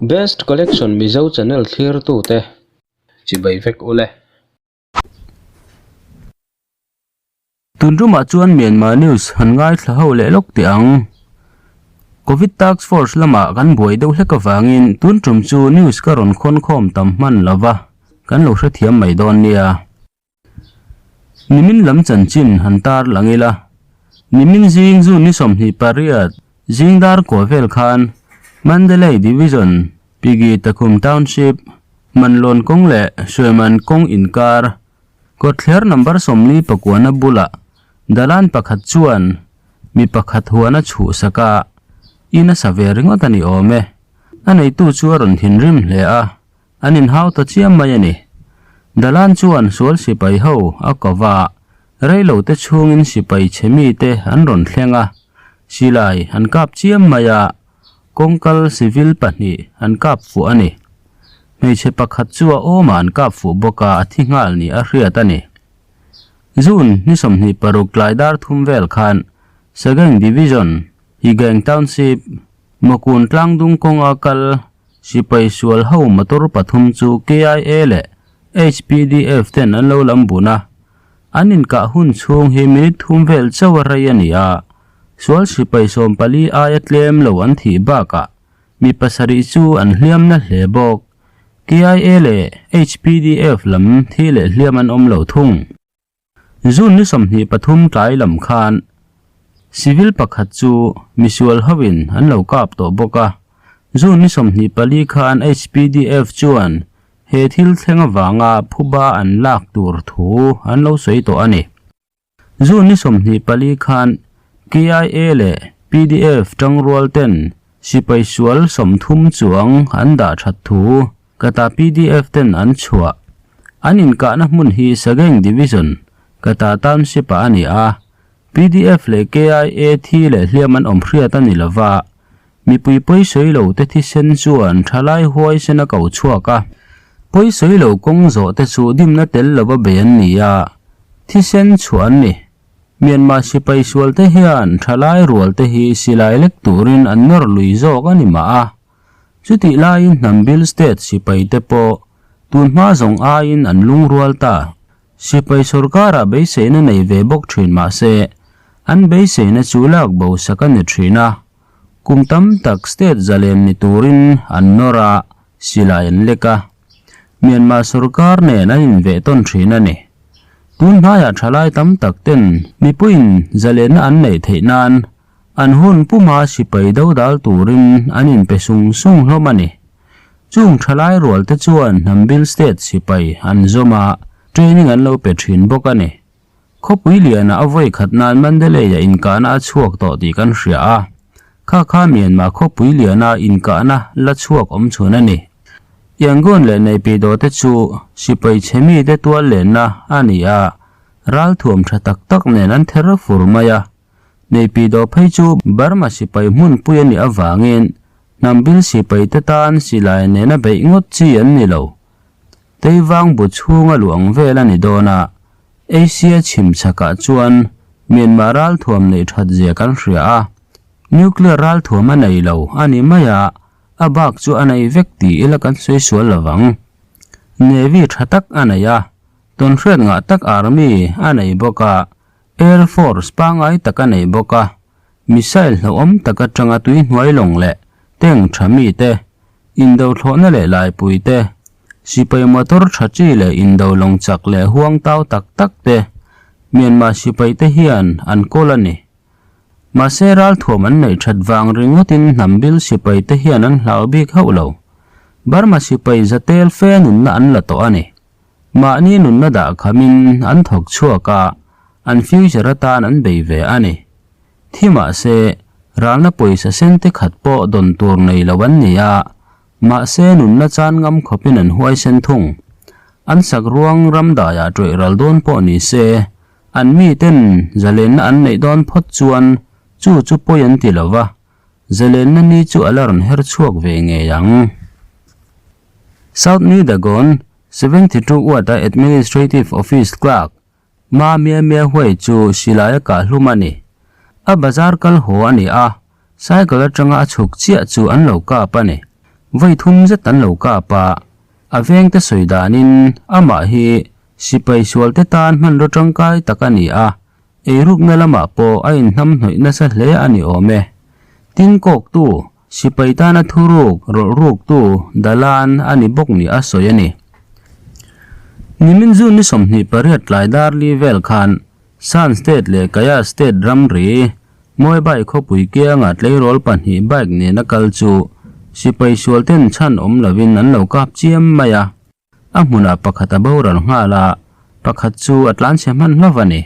Best Collection Mizo channel thlirtute chibai vek ule. Tun tumah chuan Myanmar news han ngaithla ho leh lawk teh ang. Covid Task Force lamah kan buai deuh hlek avangin tun tum chu news ka rawn khawn khawm tam hman lo va, kan lo hrethiam mai dawn nia. Nimin lam chanchin han tar lang ila, nimin zing June ni 28 zing dar kua vel khan Mandalay Division, Pigi Takhum Township, Manlawn kawng leh Suaiman kawng inkar, Kawtthler number 49 na bulah dalan pakhat chuan mi pakhat huan a chhuhsak a, in a sa ve ringawt a ni awm e. A neitu chu a rawn thinrim hle a, an inhau ta chiam mai a ni. Dalan chuan sual sipai ho a ko va, reilo te chhungin sipai chhe mite an rawn thleng a, silai an kap chiam mai a, Kawngkal civil pahnih an kap fuh a ni. Hmeichhe pakhat chu a awmah an kap fuh bawk a, a thi nghal ni a hriat a ni. June ni 26 tlai dar thum vel khan Sagaing Division, Higaing Township, Mawkun tlangdung kawnga kal sipai sual ho motor pathum chu KIA leh HPDF ten an lo lam bun a. An inkah hun chhung hi minute thum vel chauh a rei a ni a. Sual sipai 14 aia tlem lo an thih bakah mi pasarih chu an hliam na hle bawk. KIA leh HPDF lam thi leh hliam an awm lo thung. June ni 23 tlai lam khan civil pakhat chu misual hoin an lo kap tawh bawk a. June ni 24 khan HPDF chuan he thil thleng avanga phuba an lak tur thu an lo sawi tawh a ni. June ni 24 khan KIA leh PDF tangrual ten sipai sual 30 chuang an dah that thu kata PDF ten an chhuah. An inkahna hmun hi Sagaing Division kata Township ah a ni a. PDF leh KIA thi leh hliam an awm hriat a ni lova. Mipui pawisawi lo te thisen chuan thalai huai sen a ko chhuak a. Pawisawi lo kawng zawh te chu dimna tel lova bei an ni a. Thisen chhuah an ni. Myanmar sipai sual te hian thalai rual te hi silai lek turin an nawr lui zawk a ni mah a. Chutih laiin hnam bil state sipai te pawh tun hma zawng aiin an lungrual ta. Sipai sorkarah beiseina nei ve bawk thin mah se, an beiseina chu lak bo sak a ni thin a. Kum tam tak state zalen ni turin an nawr a, silai an lek a. Myanmar sorkar nen an inveh tawn thin a ni. Tun hnaiah thalai tam tak ten mipuiin zalenna an neih theih nan an hun puma sipai do dal turin an inpe sung sung hlawm a ni. Chung thalai rual te chuan hnam bil state sipai an zawm a, training an lo pe thin bawk a ni. Khawpui liana a vawi khat nan Mandalay-a inkahna a chhuak tawh tih kan hria a. Kha kha Myanmar khawpui liana inkahna la chhuak awm chhun a ni. Yangon leh Naypyidaw te chu sipai chhe mite tual lenna a ni a, ralthuam tha tak tak nen an ther fur mai a. Naypyidaw phei chu Burma sipai hmunpui a nih avangin hnam bil sipai te tan silai nena beih ngawt chi an ni lo. Teivang bu chhunga luang vel a ni dawn a, Asia chhim chhakah chuan Myanmar ralthuam neih that zia kan hria a, nuclear ralthuam a nei lo a ni mai a, a bak chu a nei vek tih ila kan sawi sual lovang. Navy tha tak a nei a, tawnhriat ngah tak army a nei bawk a, air force pangai tak a nei bawk a, missile hlauhawm tak atanga tui hnuai lawng leh tank tha mi te, indo thlawhna leh laipui te, sipai motor tha chi leh indo lawng chak leh huang tau tak tak te Myanmar sipai te hian an kawl a ni. Mahse ralthuam an neih that vang ringawtin hnam bil sipai te hian an hlau bik hauh lo. Burma sipai zatel fe nunna an la tawh a ni. Mahni nunna dah khamin an thawk chhuak a, an future atan an bei ve a ni. Thi mahse, ralna pawisa sen te khat pawh dawn tur nei lo an ni a, mahse nunna chan ngam khawpin an huaisen thung. An sak ruang ram daiah tawih ral dawn pawh ni se, an miten zalenna an neih dawn phawt chuan chu chu pawi an ti lo va, zalenna ni chu a la rawn her chhuak ve ngei ang. South New Dagon, 72 Ward-a Administrative Office Clerk, Ma Mia Mia Huai chu silai a kah hlum a ni. A bazar kal haw a ni a, cycle atanga a chhuk chiah chu an lo kap a ni. Vawi thum zet an lo kap a, a vengte sawi danin amah hi sipai sualte tan hmanraw tangkai tak a ni a, eirukna lamah pawh a inhnamhnawih nasa hle a ni awm e. Tin kawktu, sipai tana thuruk rawlh ruktu Dalan a ni bawk ni a sawi a ni. Nimin June ni 28 tlai dar li vel khan Shan State leh Kayah State ramri Moebai khawpui kianga tleirawl pahnih bike nena kal chu sipai sualten chhan awm lovin an lo kap chiam mai a, a hmunah pakhat a boral nghal a, pakhat chu a tlanchhe hman hlauh a ni.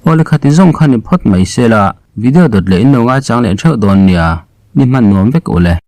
Awle khati zawng kha ni phawt mai se la, video dawt leh in lo ngaichang leh theuh dawn nia, ni hman nuam vek ule.